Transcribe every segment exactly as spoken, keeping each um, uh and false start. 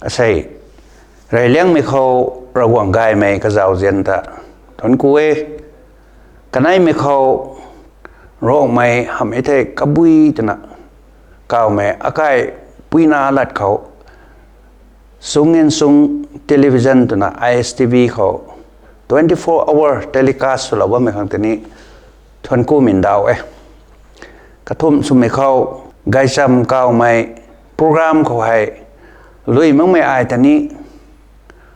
Asei, reyliangmei khou Ravguangc gaymei kazauzian ta thuanc ku e. Kaneimei khou Rongmei hamh e thei Kabui twna kawmei akai puina lat khou Sungin Sung Television twna I S T V khou twenty four hour telecast swlou bammei khang tini thuanc ku mindauh e. Kathumh swmei khou gaychamv kawmei program khou hei lui makmei ai tani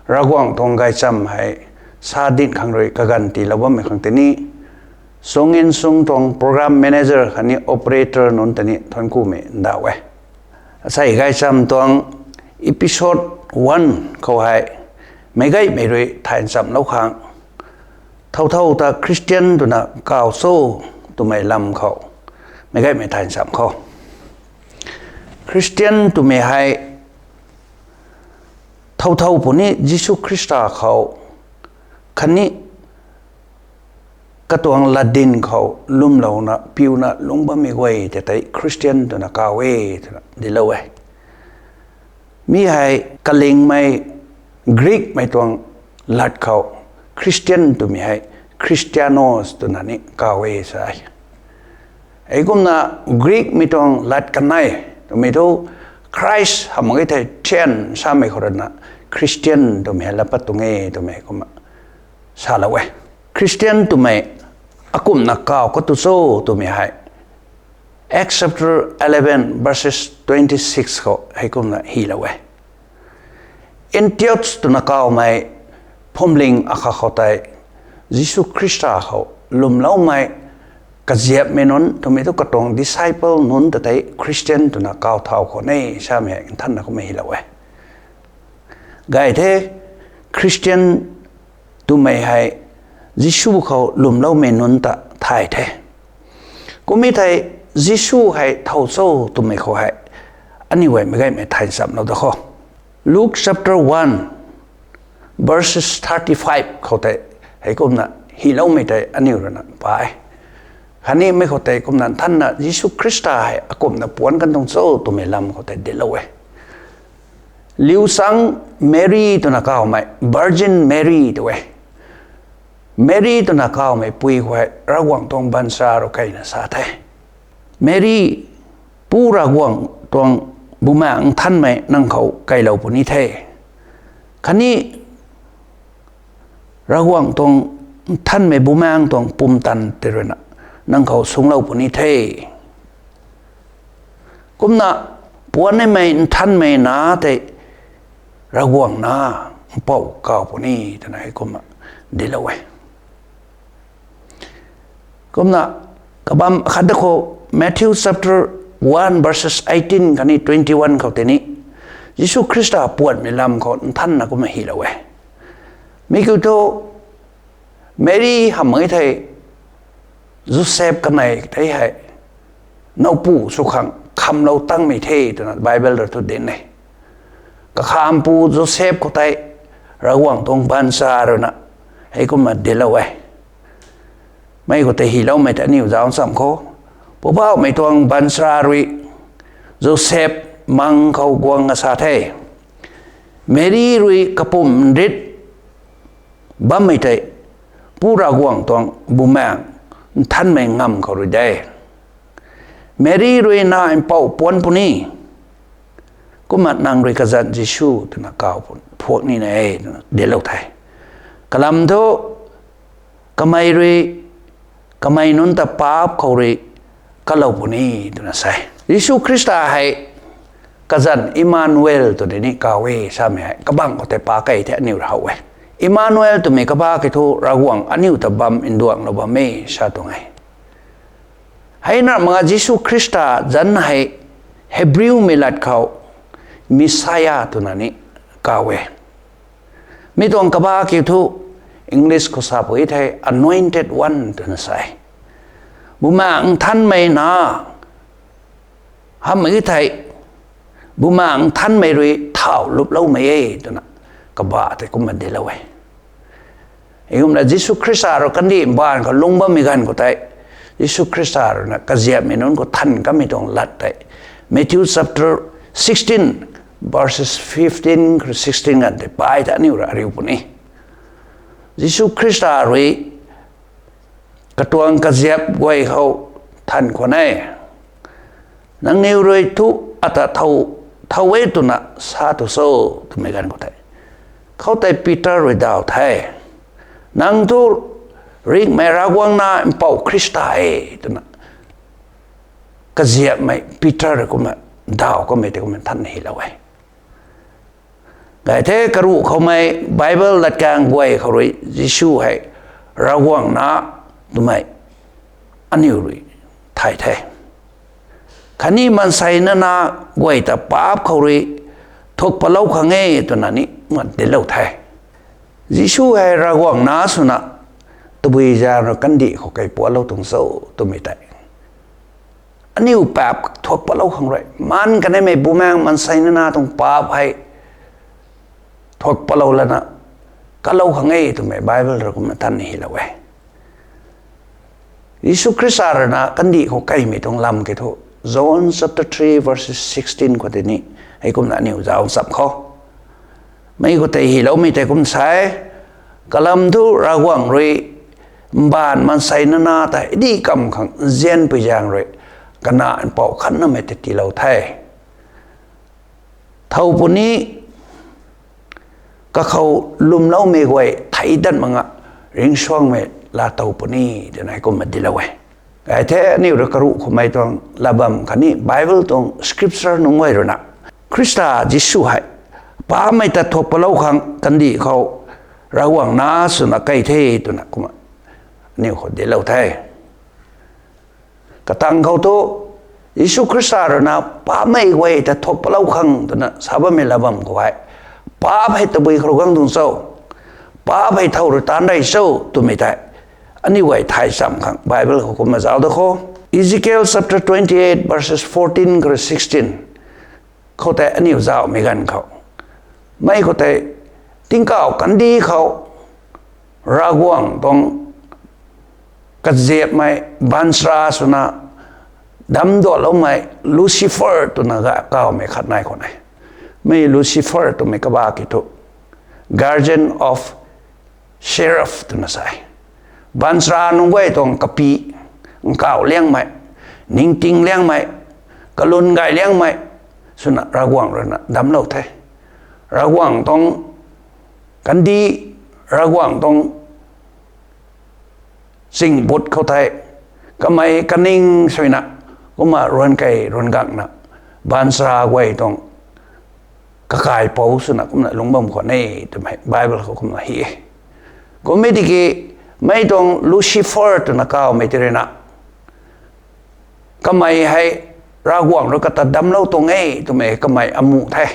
Ravguangc tuang gaychamv hei sa dinc khang rui kaganv tiilou bammei khang tini Sungin Sung tuang program manager khatni operator nunc tani thuanc kumei ndauh e. Asei gaychamv tuang episode one khou hei meicgaymei rui thay nchamlou khang thow thow ta Christian twna kaw cho twmei lam khou meicgaymei thay nchamh khou Christian twmei hei thow thow puni Jisu Khrista khou khatni katuang latdyn khou lwmlouna piuna lungc bammei guay tei tei Christian twna kaw e twna dilou e. Mi hei kalingmei Greekmei tuang lat khou Christian twmei hei Christianos twna ni kaw e sa e. Heikumna Greekmei tuang lat kanei twmei thu Christ hamh mak e thei Christian samei khou rana Christian twmei hei lat pat tuang e twmei kumna salou e. Christian twmei akumhna kaw katu cho twmei hei Acts chapter eleven verses twenty six khou heikumna hylou e. Antioch twna kawmei phuamling akhat khou tei Jisu Khrista khou lwmloumei kaziapmei nunc twmei thu katuang disciple nunc ta tei Christian twna kaw thau khou ne samei hei nthanna kumna hylou e. Gay the Christian twmei hei Jisu khou lwmloumei nunc ta thay the. Kummei thei Jisu hei thow cho twmei khou hei aniu guay meicgaymei thay nchamlou da khou Luke chapter one verses thirty five khou tei heikumna hyloumei tei aniu rana pa e. Khatni mei khou tei kumna nthanna Jisu Khrista hei akumhna puanc kan tuang cho twmei lam khou tei dilou e. Liu sang Mary twna kawmei Virgin Mary tw e. Mary twna kawmei pui khou hei Ravguangc tuang baanchara rui keyna sa the. Mary, Pu Ravguangc tuang Bumaengh Nthanmei nang khou keylou puni the. Khatni Ravguangc tuang Nthanmei Bumaengh tuang pumtan tei ruina nang khou sungclou puni the. Kumna puanc nimei nthanmei nac tei Ravguangc Nac Mpouh kaw puni twna heikumna dilou e. Kumna kabam khat da khou Matthew chapter one verses eighteen khatni twenty one khou tei ni Jisu Khrista puanhmei lam khou nthanna kumna hylou e. Mi kiu thu Mary hamh mak e thei Joseph kanei tei hei nowpu sw khang khamlou tangmei the twna Bible rui thu dinc e. Kakhampu Joseph khou tei Ravguangc tuang baanchara ruina heikumna dilou e. Mei khou tei hyloumei tei aniu zauc nchamh khou, Poubauhmei tuang baanchara rui Joseph mang khou guang asa the. Mary rui kapumc nrit bammei tei Pu Ravguangc tuang Bumaengh Nthanmei ngamv khou rui de. Mary rui Nac Mpouh puanc puni. Kumna nang rui kazanc Jisu twna kaw phuak nina e twna dilou the. Kalam thu kamei rui kamei nunc ta paap khou rui kalou puni twna sa e. Jisu Khrista hei kazanc Emmanuel twna ni kaw e samei hei kabangc khou tei pa key the aniu rui how e. Emmanuel twmei kaba kiu thu Ravguangc aniu ta bam nduanglou bam e sa tuang e. Heina mak Jisu Khrista zanc hei Hebrewmei lat khou Messiah twna ni kaw e. Mi tuang kaba kiu thu English khou sa pui thei anointed one twna sa e. Bumaengh Nthanmei Nac hamh mak e thei Bumaengh Nthanmei rui thau luploumei e twna kaba tei kumna dilou e. Heikumna Jisu Khrista rui kandih mbaanv khou lungc bammei ganv khou tei Jisu Khrista ruina kaziapmei nunc khou than kamei tuang lat tei Matthew chapter sixteen, verses fifteen, sixteen ganv tei pai ta aniu ra ariu puni. Jisu Khrista rui katuang kaziap guay khou than khwan e. Nangniw rui thu ata thow, thow e twna sa tu cho, twmei ganv khou tei, khoutei Peter rui daw the. Nang thu ringhmei Ravguangc Nac Mpouh Khrista e, twna kaziapmei Peter rui kumna daw kamei tei kumna than hylou e. Gay the, karuh khoumei Bible latkaeng guay khou rui Jisu hei Ravguangc Nac twmei aniu rui thay the. Khatni maansei nana guay ta paap khou rui thuak patlou khang e twna ni mat dinclou the. Jisu hei Ravguangc Nac swna tabui zaeng rui kandih khou kaipuatlou tuang cho twmei tei, aniu paap thuak patlou khang rui, maan kanmei bumaengh maansei nana tuang paap hei thuak patlou lana kalou khang e twmei Bible rui kumna than hylou e. Jisu Khrista ruina kandih khou kaimei tuang lam kiu thu, John chapter three, verses sixteen khou tei ni, hei kumna aniu zauc cham khou, mei khou tei hyloumei tei kum sa e: Kalam thu Ravguangc rui mbaanv maansei nana ta dih kamv khang nzianpui zaeng rui Kanac Mpouh khatnamei ta tiilou the. Thow puni, kakhou lwmloumei guay thei dat mak nga ringcsuangmei laatow puni, twna hei kumna dinclou e. Gay the, aniu rui karuh khoumei tuang latbam khatni Bible tuang scripture nunc guay ruina Khrista Jisu hei paapmei ta thuak patlou khang kandih khou Ravguangc Nac swna kai the twna kumna aniu khou dinclou the. Katang khou thu, Jisu Khrista ruina paapmei guay ta thuak patlou khang twna sa bammei latbam khou hei, paap hei tabui khou rui guang tuang cho, paap hei thow rui taanc rey cho twmei tei aniu guay thay cham khang Bible khou kumna zauc da kho. Ezekiel chapter twenty-eight, verses fourteen khou rui sixteen khoutei aniu zaucmei ganv khou, mei khoutei tingkauh kandih khou Ravguangc tuang kaziapmei baanchara swna damcduatloumei Lucifer twna ga kawmei khat nai khwan e. Mei Lucifer twmei kaba kiu thu, guardian of seraph twna sa e. Baanchara nunc guay tuang kapy, nkauh liangmei, ningting liangmei, kalun gay liangmei swna Ravguangc ruina damclou the. Ravguangc tuang kandih, Ravguangc tuang zingbut khou tei kamei kaning suina, kumna ruan kei ruan gangna baanchara guay tuang kakaipouc swna kumna lungc bam khwan e twmei Bible khou kumna hi e. Kummei tiki, mei tuang Lucifer twna kawmei tei ruina, kamei hei Ravguangc rui kata damclou tuang e twmei kamei amuh the.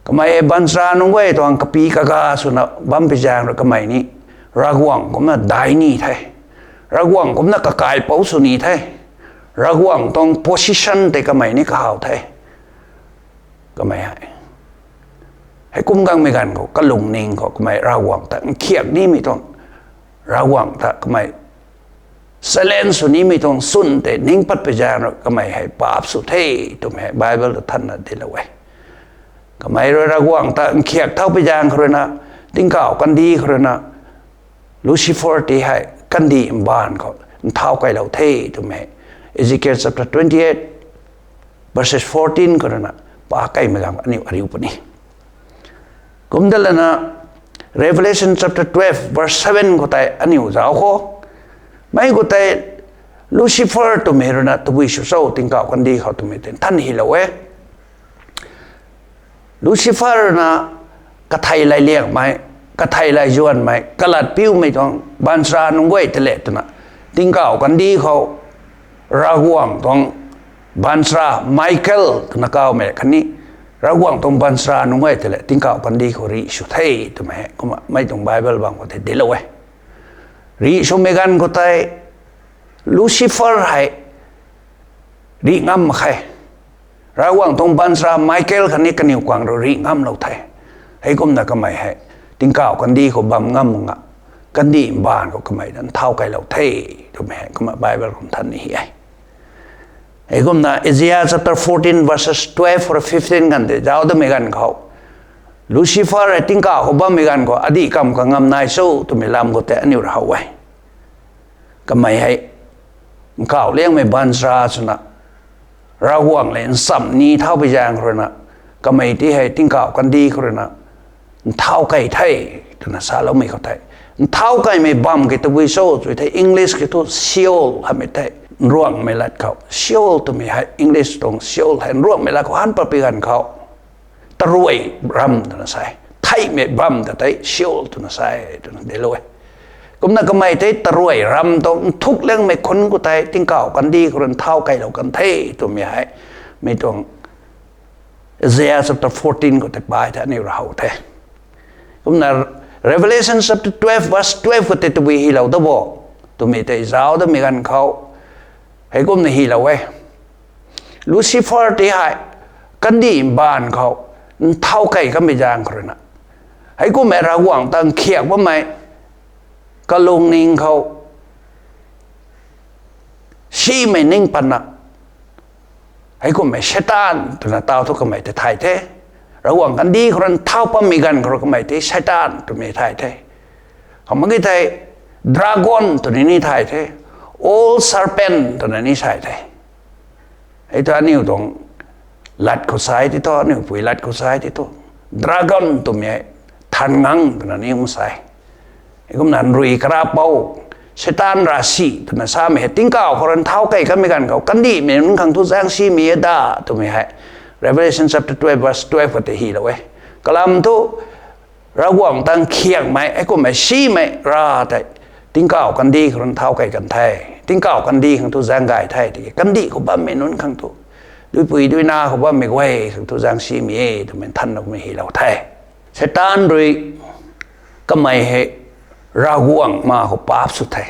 Kamei baanchara nunc guay tuang kapy kaga swna bampui zaeng rui kamei ni Ravguangc kumcna dai ni the. Ravguangc kumcna kakaipouc sw ni the. Ravguangc tuang position tei kamei ni kahaw the. Kamei hei, heikum gangmei ganv khou kalungning khou kamei Ravguangc ta nkhiak nimei tuang, Ravguangc ta kamei challenge sw nimei tuang swn tei ning patpui zaeng rui kamei hei paap sw the twmei hei Bible ta thanna dinclou e. Kamei rui Ravguangc ta nkhiak thaupui zaeng khou ruina, tingkauh kandih khou ruina, Lucifer tei hei kandih mbaanv khou nthau kailou the twmei hei Ezekiel chapter twenty-eight, verses fourteen khou ruina pa kaimei ganv aniu ariu puni. Kumta lana Revelation chapter twelve, verse seven khou tei aniu zauc kho. Mei khou tei Lucifer twmei ruina tabui sw cho tingkauh kandih khou twmei tei than hylou e. Lucifer ruina kathei lay liangmei, kathei lay zuanmei, kalat piumei tuang baanchara nunc guay tei le twna, tingkauh kandih khou Ravguangc tuang baanchara Michael twna kawmei khatni Ravguangc tuang baanchara nunc guay tei le tingkauh kandih khou rih sw the twmei kumna mei tuang Bible bam khou tei dinclou e. Rih swmei ganv khou tei Lucifer hei rih ngam mak khe. Ravguangc tuang baanchara Michael khatni kaniw kuang rui rih ngamlou the. Heikumna kamei hei tingkauh kandih khou bam ngam mak nga, kandih mbaanv khou kamei ta nthau keylou the twmei hei kumna Bible khou than ni e. Heikumna Isaiah chapter fourteen verses twelve or fifteen ganv tei zauc damei ganv khou, Lucifer hei tingkauh khou bammei ganv khou adih kamv kangam nai cho twmei lam khou tei aniu rui how e. Kamei hei nkauh liangmei baanchara swna Ravguangc lev nchamh ni thau pui zaeng khou ruina, kamei ti hei tingkauh kandih khou ruina nthau key the twna saloumei khou tei, nthau keymei bam ki tabui cho tw thei English ki thu Sheol hamei tei, nruanghmei lat khou Sheol twmei hei English tuang Sheol hei nruanghmei lat khou han pat pui ganv khou taruai ram twna sa e. Theihmei bam ta tei Sheol twna sa e twna delou e. Kumna kamei tei taruai ram tuang nthuk liangmei khun khou tei tingkauh kandih khou ruina nthau keylou kan the twmei hei mi tuang Isaiah chapter fourteen khou tei pai the aniu rui how the. Kumna Revelation chapter twelve verse twelve khou tei tabui hylou da bo twmei tei zauc damei ganv khou, heikumna hylou e. Lucifer ti hei kandih mbaanv khou nthau key kanmei zaeng khou ruina, heikumhmei Ravguangc ta nkhiak bammei kalungning khou simei ning patna, heikumhmei Satan twna taw thu kamei tei thay the. Ravguangc kandih khou ruina nthau pammei ganv khou rui kamei tei Satan twmei thay the. Hamh mak ki thei dragon twna ni thay the, old serpent twna ni sa the. Hei thu aniu tuang lat khou sa e ti thu, aniu pui lat khou sa e ti thu, dragon twmei hei than ngang twna ni kum sa e. Heikumna nrui karapou, Satan ravsic twna samei hei tingkauh khou ruina nthau key kanmei ganv khou kandihmei nunc khang thu zaeng simei e da twmei hei Revelation chapter twelve verse twelve khou tei hylou e. Kalam thu Ravguangc ta nkhiakmei, heikumhmei simei rav tei tingkauh kandih khou ruina nthau key kan the. Tingkauh kandih khang thu zaeng gay the, tiki kandih khou bammei nunc khang thu, duipui duina khou bammei guay khang thu zaeng simei e twmei nthanna kumna hylou the. Satan rui kamei hei Ravguangc ma khou paap sw the.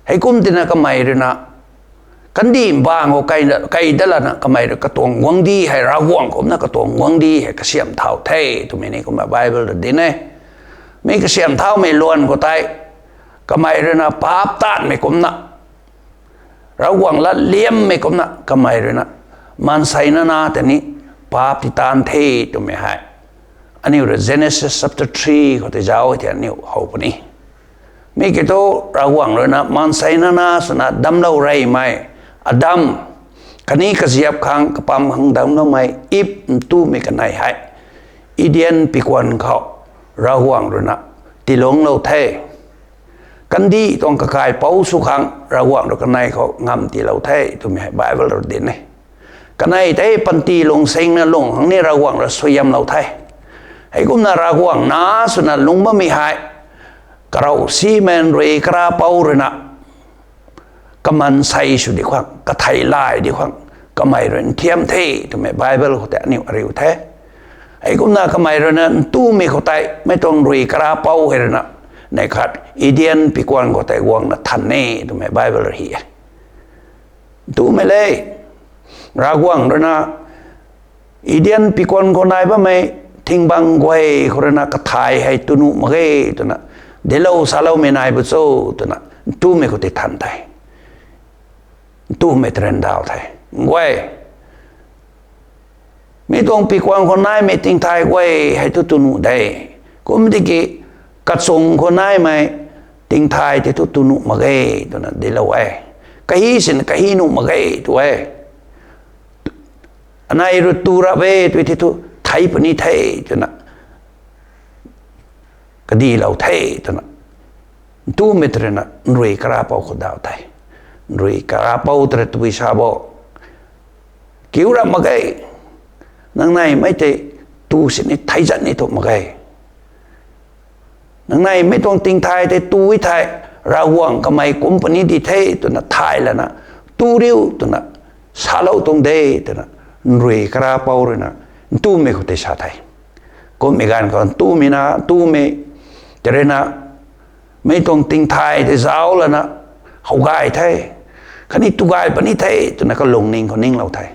Heikum tina kamei ruina kandih mbaanv khou key, key dat lana kamei rui katuang guangcdic hei Ravguangc kumcna katuang guangcdic hei kasiamh thau the twmei ni kumna Bible rui dinc e. Mi kasiamh thaumei luan khou tei kamei ruina paap taanmei kumcna, Ravguangc lat liammei kumcna kamei ruina maansei nana tei ni paap ti taan the twmei hei aniu rui Genesis chapter three khou tei zauc e thei aniu how puni. Mi ki thu Ravguangc ruina maansei nana swna damclou reymei Adam khatni kaziap khang kapam khang damcloumei Eve ntumei kanei hei Eden pikuan khou Ravguangc ruina tiilungclou the. Kandih tuang kakaipouc sw khang Ravguangc rui kanei khou ngamv tiilou the twmei hei Bible rui dinc e. Kanei tei panty lungsingna lung khang ni Ravguangc rui suaihiamlou the. Heikumna Ravguangc na swna lungc bammei hei karau simei nrui karapou ruina kamaansei sw di khang, kathei lay di khang kamei rui nthiam the twmei Bible khou tei aniu ariu the. Heikumna kamei ruina ntumei khou tei mei tuang nrui karapou hei ruina neih khat Eden pikuan khou tei guangna than e twmei Bible rui hy e. Ntumei le, Ravguangc ruina Eden pikuan khou nai bammei thing bang guay khou ruina kathai hei tu nuh mak ge twna dinclou saloumei nai bu cho twna ntumei khou tei than the. Ntumei ta ryandaw the. Guay, mi tuang pikuan khou naimei tingthai guay hei thu tu nuh de. Kum tiki kachung khou naimei tingthai tei thu tu nuh mak ge twna dinclou e. Kahi sin kahi nuh mak ge tu e. Anei rui tu rap e tw thei thu thei puni the twna kadihlou the twna ntumei ta ruina nrui karapou khou daw the. Nrui karapou ta rui tabui sa bo, kiu rap mak ge. Nang neimei tei tu sini thei zat ni tu mak ge. Nang neimei tuang tingthai tei tu thei, Ravguangc kamei company di the twna thay lana tu riu twna salou tuang de twna nrui karapou ruina ntumei khou tei sa the. Kummei ganv khou ntumei na, ntumei ta ruina mei tuang tingthai tei zauc lana how gay the, khatni tu gay puni the twna kalungning khou ninglou the.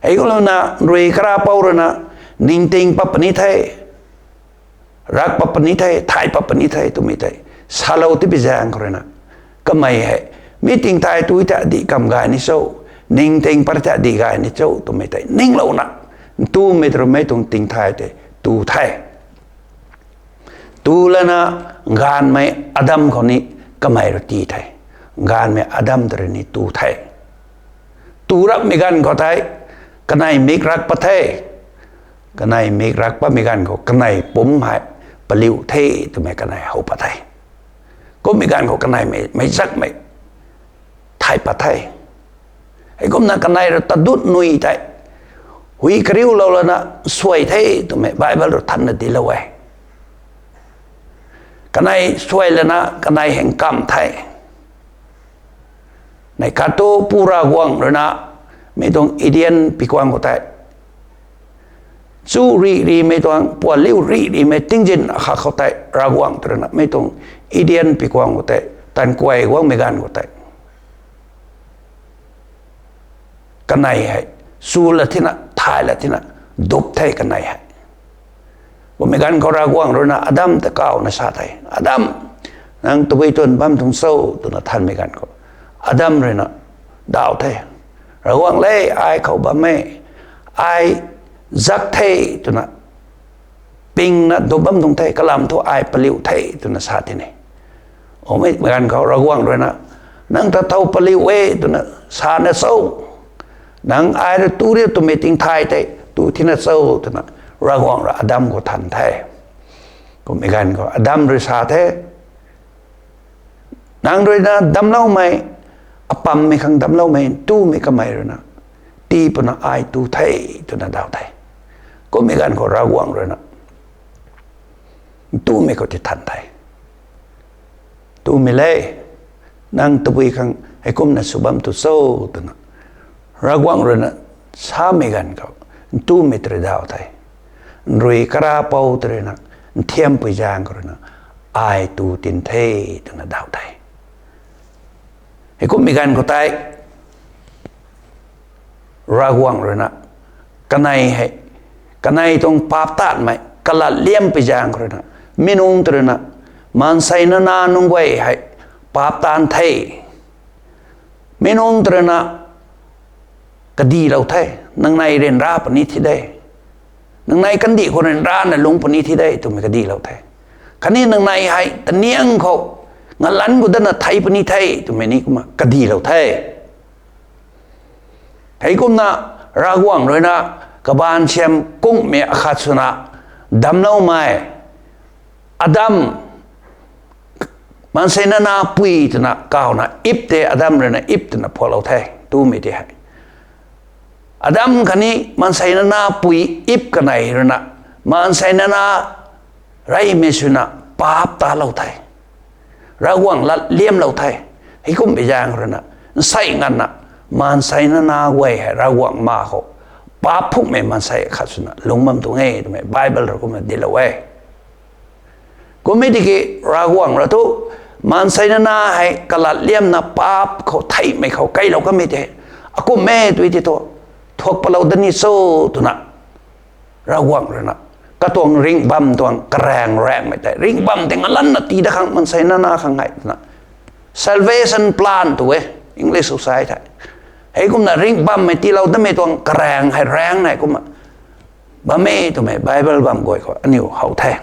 Heikumlouna nrui karapou ruina ningting pat puni the, rak pat puni the, thay pat puni the twmei tei salou tipi zaeng khou ruina, kamei hei, mi tingthay tu ta di kam gay ni cho, ningting pat ta di gay ni cho twmei tei ninglouna, ntumei twmei tuang tingthay tei tu the. Tu lana, gaanvmei Adam khou ni kamei rui tii the. Gaanvmei Adam ta rui ni tu the. Tu rapmei ganv khou tei, kanei mik rak pat the. Kanei mik rak patmei ganv khou kanei pumc hei paliu the twmei kanei how pat the. Kummei ganv khou kanei mei, meic zakmei thay pat the. Heikumna kanei rui tadut nui tei, hui kariulou lana suai the twmei Bible rui thanna tiilou e. Kanei suai lana kanei heng kamv the. Neih khat tu Pu Ravguangc ruina, mi tuang Eden pikuang khou tei, chu rih rihmei tuang, pualiu rih rihmei tingzin akhat khou tei Ravguangc ta ruina mi tuang Eden pikuang khou tei, tankuay guangmei ganv khou tei, kanei hei, chu la thina, thay la thina, dup the kanei hei. Kummei ganv khou Ravguangc ruina Adam ta kawna sa the. Adam, nang tabui twn bam tuang cho twna thanmei ganv khou, Adam ruina daw the. Ravguangc le, ai khou bam e, ai zak the twna, pingna dup bam tuang the, kalam thu ai paliu the twna sa tini. Kummei ganv khou Ravguangc ruina, nang ta thow paliu e twna sana cho? Nang ai rui tu riu twmei tingthay tei tu thina cho twna Ravguangc rui Adam khou than the. Kummei ganv khou Adam rui sa the, nang ruina damcloumei, apammei khang damcloumei ntumei kamei ruina, tii puna ai tu the twna daw the. Kummei ganv khou Ravguangc ruina, ntumei khou tithan the. Ntumei le, nang tabui khang heikumna sw bam tu cho twna, Ravguangc ruina samei ganv khou, ntumei ta rui daw the. Nrui karapou ta ruina, nthiampui zaeng khou ruina, ai tu tin the twna daw the. Heikummei ganv khou tei, Ravguangc ruina, kanei hei, kanei tuang paap taanvmei kalatliampui zaeng khou ruina, mi nungc ta ruina, maansei nana nunc guay hei, paap taanv the. Mi nungc ta ruina, kadilou the, nangnei ryanra puni thi de. Nangnei kandih khou ryanrana lungc puni thi de twmei kadilou the. Khatni nangnei hei taniang khou ngalanc khou datna thei puni the twmei ni kumna kadilou the. Heikumna Ravguangc ruina kabaanv siam kungmei akhat swna damcloumei Adam, maansei nana pui twna kawna Ip tei Adam ruina Ip twna phuaklou the, ntumei tei hei. Adam khatni maansei nana pui Ip kanei ruina, maansei nana reymei swna paap talou the. Ravguangc latliamlou the. Heikummei zaeng ruina, nsei nganvna, maansei nana guay hei Ravguangc ma khou paap phukmei maansei khat swna lungc bam tuang e twmei Bible rui kumna dilou e. Kummei tiki Ravguangc rui thu, maansei nana hei kalatliamna paap khou theihmei khou keylou kamei tei, akum e tui ti thu, thuak palou da ni cho twna, Ravguangc ruina, katuang ringh bam tuang karaeng raengmei tei, ringh bam tei ngalanna tii dat khang maansei nana khang hei twna, salvation plan tw e, English khou sa thei. Heikumna ringh bammei tiilou damei tuang karaeng hei raeng nei kumna bam e twmei Bible bam guay khou aniu how the.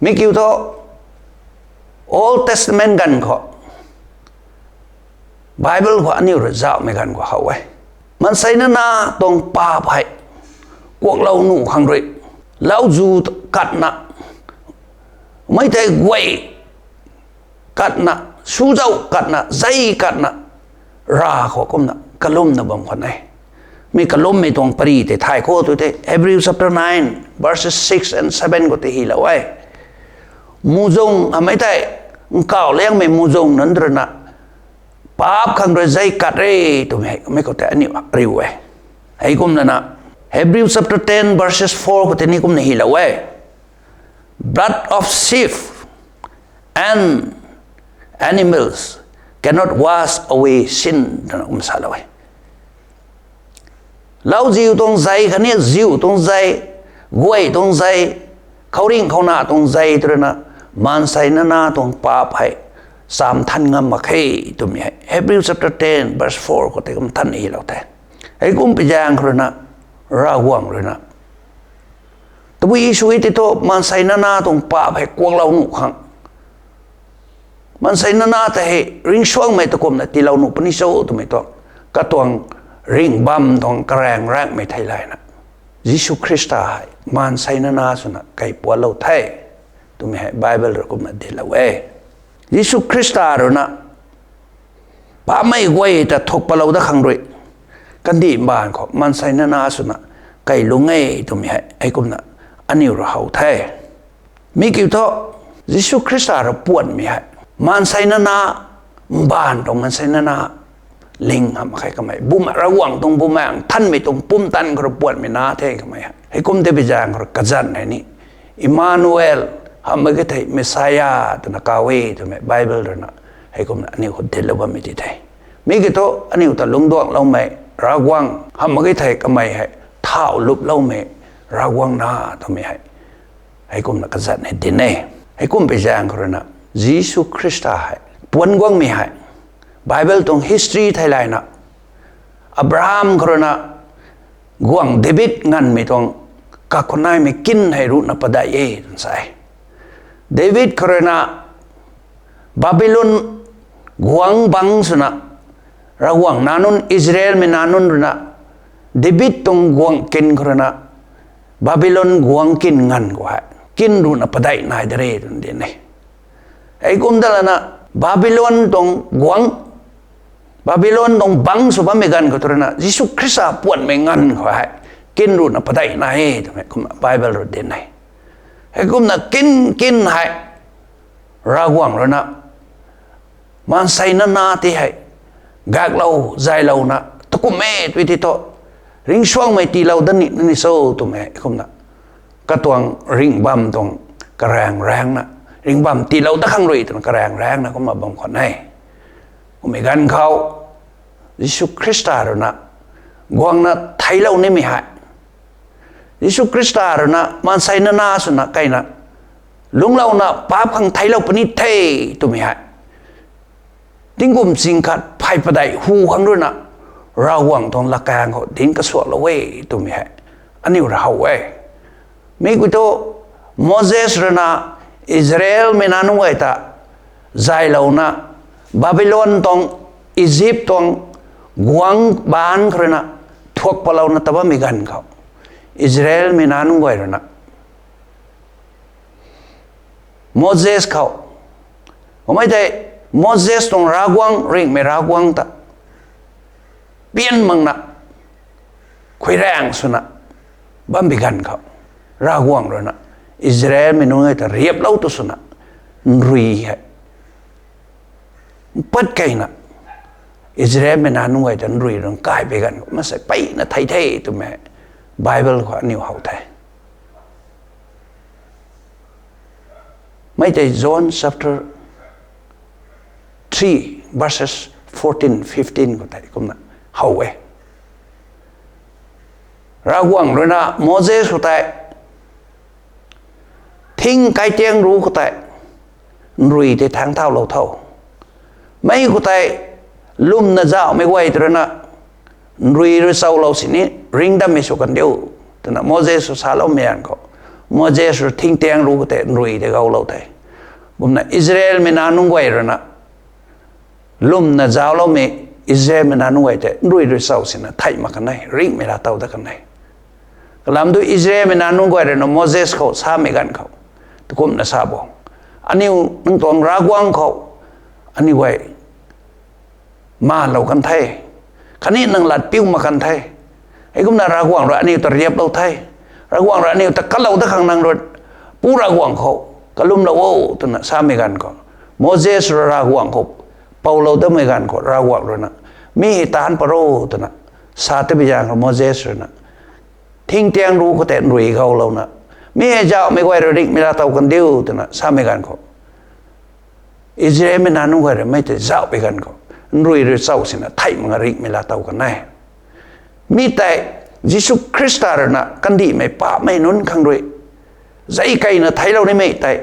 Mi kiu thu, Old Testament ganv khou, Bible khou aniu rui zauhmei ganv khou how e. Maansei nana tuang paap hei kuaklou nuh khang rui, lauzu katna, mei tei guay katna, suzauh katna, zei katna, rav khou kumna kalumna bam khwan e. Mi kalummei tuang pary tei thay khou tu tei Hebrews chapter nine, verses six and seven khou tei hylou e. Muhzwng hamei tei, nkauh liangmei muhzwng nunc ruina, paap khang rui zei kat re twmei hei, mei khou tei aniu riu e. Heikumlana, Hebrews chapter ten verses four khou tei ni kumna hylou e. Blood of sheep and animals cannot wash away sin, twna kum salou e. Lauziu tuang zei khatni ziu tuang zei, guay tuang zei, khouringh khouna tuang zei twna, maansei nana tuang paap hei cham than ngam mak khe twmei hei Hebrew chapter ten verse four khou tei kum than hylou the. Heikum pui zaeng khou rui na, Ravguangc rui na, tabui sw e tei thu maansei nana tuang paap hei kuaklou nuh khang, maansei nana tei hei ringcsuangmei ta kumna tiilou nuh puni cho twmei tuang, katuang ringh bam tuang karaeng raengmei theilayna, Jisu Khrista hei maansei nana swna kaipuanclou the twmei hei Bible rui kumna dinclou e. Jisu Khrista rui na paapmei guay ta thuk patlou dat khang rui, kandih mbaanv khou maansei nana swna kai lung e twmei hei heikumna aniu rui how the. Mi kiu thu, Jisu Khrista rui puanhmei hei maansei nana, mbaanv tuang maansei nana ling hamh mak khe kamei. Bumaengh Ravguangc tuang Bumaengh Nthanmei tuang pumtan khou rui puanhmei na the kamei hei. Heikum tei pui zaeng khou rui kazanc hei ni, Emmanuel, hamh mak ge thei Messiah twna kaw e twmei Bible rui na heikumna aniu khou dinclou bammei ti the. Mi kiu thu aniu ta lungcduangloumei Ravguangc hamh mak ge thei kamei hei thau luploumei Ravguangc na twmei hei heikumna kazanc hei dinc e. Heikum pui zaeng khou rui na, Jisu Khrista hei puanc guangmei hei, Bible tuang history theilayna, Abraham khou rui na guangc David nganvmei tuang kakhunnaimei kin hei ruhna padeih e twna sa e. David khou rui na Babylon guangc bangc swna, Ravguangc nac nunc, Israelmei nac nunc rui na David tuang guangc kin khou rui na Babylon guangc kin nganv khou hei kin ruhna padeih nai de re twna dinc e. Heikum dat lana, Babylon tuang guangc, Babylon tuang bangc sw bammei ganv khou tu rui na Jisu Khrista puanhmei nganv khou hei kin ruhna padeih nai e twmei kumna Bible rui dinc e. Heikumna kin kin hei Ravguangc rui na maansei nana tei hei gaeklou zaylouna, takum e tui ti thu, ringcsuangmei tiilou dat ni na ni cho twmei kumna, katuang ringh bam tuang karaeng raengna, ringh bam tiilou dat khang rui twna karaeng raengna kumna bam khwan e. Kummei ganv khou, Jisu Khrista rui na guangna theiclou nimei hei, Jisu Khrista rui na maansei nana swna kaina lungclouna paap khang theiclou puni the twmei hei, tingkum ching khat phey padeih hu khang rui na Ravguangc tuang latkaeng khou dinc kasuaklou e twmei hei aniu rui how e. Mi kiu thu, Moses rui na Israelmei nac nunc guay ta zaylouna, Babylon tuang, Egypt tuang guangc baanc khou rui na thuak patlouna ta bammei ganv khou, Israelmei nac nunc guay rui na Moses khou, kummei tei Moses tuang Ravguangc, ringhmei Ravguangc ta pian makna khuiraeng swna bammei ganv khou, Ravguangc rui na Israelmei nunc guay ta riaplou tu swna nrui hei mpat keyna, Israelmei nac nunc guay ta nrui rui kaipui ganv khou maansei peyna thei the twmei Bible khou aniu how the. Mi tei John chapter three verses fourteen, fifteen khou tei kumna how e. Ravguangc rui na Moses khou tei thing kaitiang ruc khou tei nrui tei thaengc thaulou tho. Mi khou tei lwmna zauhmei guay ta rui na nrui rui choulou sini ringdammei sw kan diu, twna Moses rui saloumei ganv khou, Moses rui thing tiang ruc khou tei nrui tei goulou the. Kumna Israelmei nac nunc guay rui na lwmna zaucloumei Israelmei nac nunc guay tei nrui rui chou sina theih mak kan e, ringhmei laa tow dat kan e. Kalam tu Israelmei nac nunc guay rui na Moses khou samei ganv khou, tukumna sa bo, aniu nang tuang Ravguangc khou aniu guay maanlou kan the, khatni nang lat piu mak kan the. Heikumna Ravguangc rui aniu ta riaplou the. Ravguangc rui aniu ta kalou dat khang nang rui, Pu Ravguangc khou kalumlou o, twna samei ganv khou, Moses rui Ravguangc khou poulou datmei ganv khou Ravguangc rui na, mi hei taanc pat ro, twna sa tabui zaeng khou Moses rui na thing tiang ruc khou tei nrui goulouna, mi hei zauhmei guay rui ringhmei laa tow kan diu, twna samei ganv khou, Israelmei nac nunc guay rui mei tei zauhpui ganv khou nrui rui chou sina theih mak na ringhmei laa tow kan e. Mi tei Jisu Khrista rui na kandihmei paapcmei nunc khang rui zei keyna theihlou nimei tei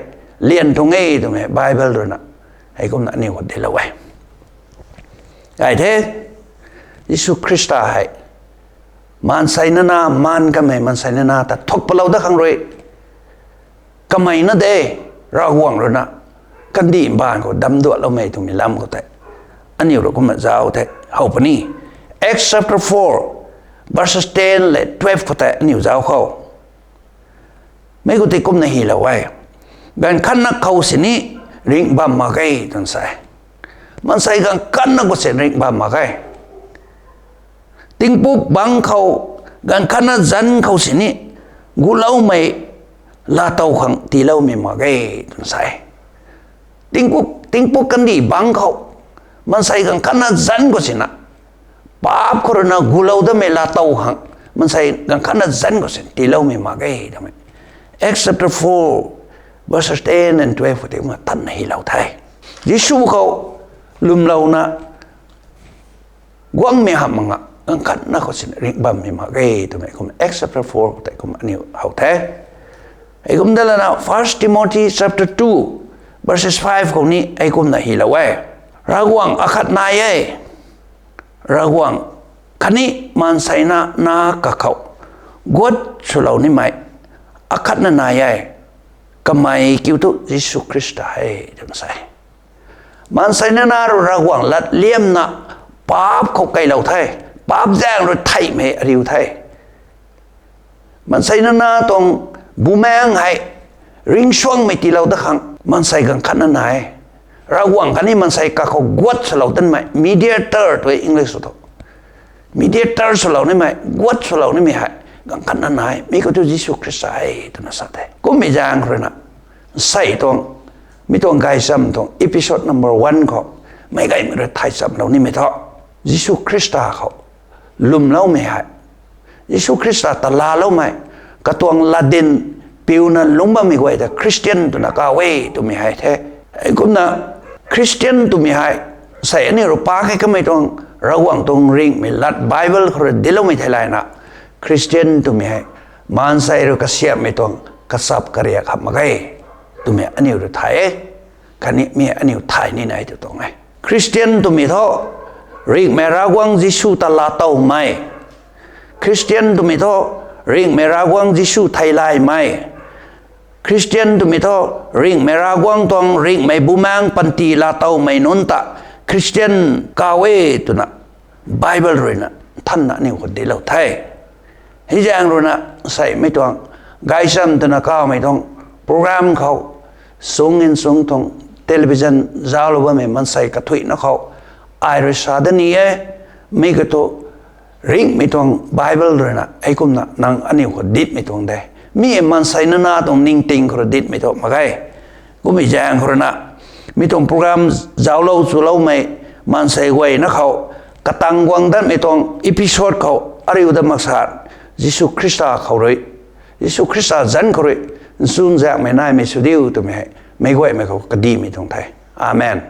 lian tuang e twmei Bible ruina hei kumna aniu khou dinclou e. Ai the, Jisu Khrista hei maansei nana maan kamei maansei nana ta thuk palou dat khang rui kamei na de, Ravguangc ruina kandih mbaanv khou damduatloumei twmei lam khou tei aniu rui kumna zauc the. How puni, Acts chapter four, verses ten le twelve khou tei aniu zauc khou, mei khou tei kumna hylou e, ganv khatna khou sini ringh bam mak ge twna sa e. Maansei ganv khatna khou sini ringh bam mak ge. Tingpuk bangc khou, ganv khatna zanc khou sini guloumei laatow khang tiiloumei mak ge twna sa e. Tingpuk, tingpuk kandih bangc khou, maansei ganv khatna zanc khou sina paap khou ruina gulou datmei laatow khang maansei ganv khatna zanc khou sini tiiloumei mak ge twmei Acts chapter four, verses ten and twelve khou tei kumna tanna hylou the. Jisu khou lwmlouna guangmei hamh mak nga, ganv khatna khou sini ringh bammei mak ge twmei kum Acts chapter four khou tei kum aniu how the. Hei kum dat lana First Timothy chapter two, verses five khou ni hei kumna hylou e. Ravguangc akhat nai e. Ravguangc khatni maansei nana kakhou guat swlou nimei akhatna nai e. Kamei kiu thu Jisu Khrista e twna sa e. Maansei nana rui Ravguangc latliamna paap khou keylou the. Paap zaeng rui theihmei ariu the. Maansei nana tuang bumaengc hei ringcsuangmei tiilou dat khang maansei ganv khatna nai e. Ravguangc khatni maansei kakhou guat swlou tanmei, mediator tw e English khou thu. Mediator swlou nimei, guat swlou nimei hei ganv khatna nai e. Mi khou thu Jisu Khrista e twna sa the. Kummei zaeng khou ruina nsei tuang, mi tuang gaychamv tuang episode number one khou meic gaymei rui thay chamlou nimei thu, Jisu Khrista khou lwmloumei hei, Jisu Khrista ta laaloumei, katuang latdyn piuna lungc bammei guay ta Christian twna kaw e twmei hei the. Hei kumna Christian twmei hei, sei aniu rui pac khe kamei tuang Ravguangc tuang ringhmei lat Bible khou rui dincloumei theilayna, Christian twmei hei maansei rui kasiamhmei tuang kachap kariak hamh mak ge twmei aniu rui thay e. Khatni mi aniu thay ni nai tw tuang e. Christian twmei thu ringhmei Ravguangc Jisu ta laatowmei. Christian twmei thu ringhmei Ravguangc Jisu theilaymei. Christian twmei thu ringhmei Ravguangc tuang ringhmei bumaengc panty laatowmei nunc ta Christian kaw e twna Bible ruina nthanna aniu khou dinclou the. Hei zaeng ruina seimei tuang gaychamv twna kawmei tuang program khou sung nsung tuang television zauclou bammei maansei kathuicna khou ai rui sa dat ni e. Mi khou thu ringhmei tuang Bible ruina hei kumna nang aniu khou ditmei tuang de. Mi maansei nana tuang ningting khou rui ditmei thu mak ge. Kummei zaeng khou ruina mi tuang program zauclou chuloumei maansei guayna khou katang guang datmei tuang episode khou ariu dat mak sa, Jisu Khrista khou rui, Jisu Khrista zanc khou rui nchunzaekmei naimei sw diu twmei hei meic guaymei khou kadihmei tuang the. Amen.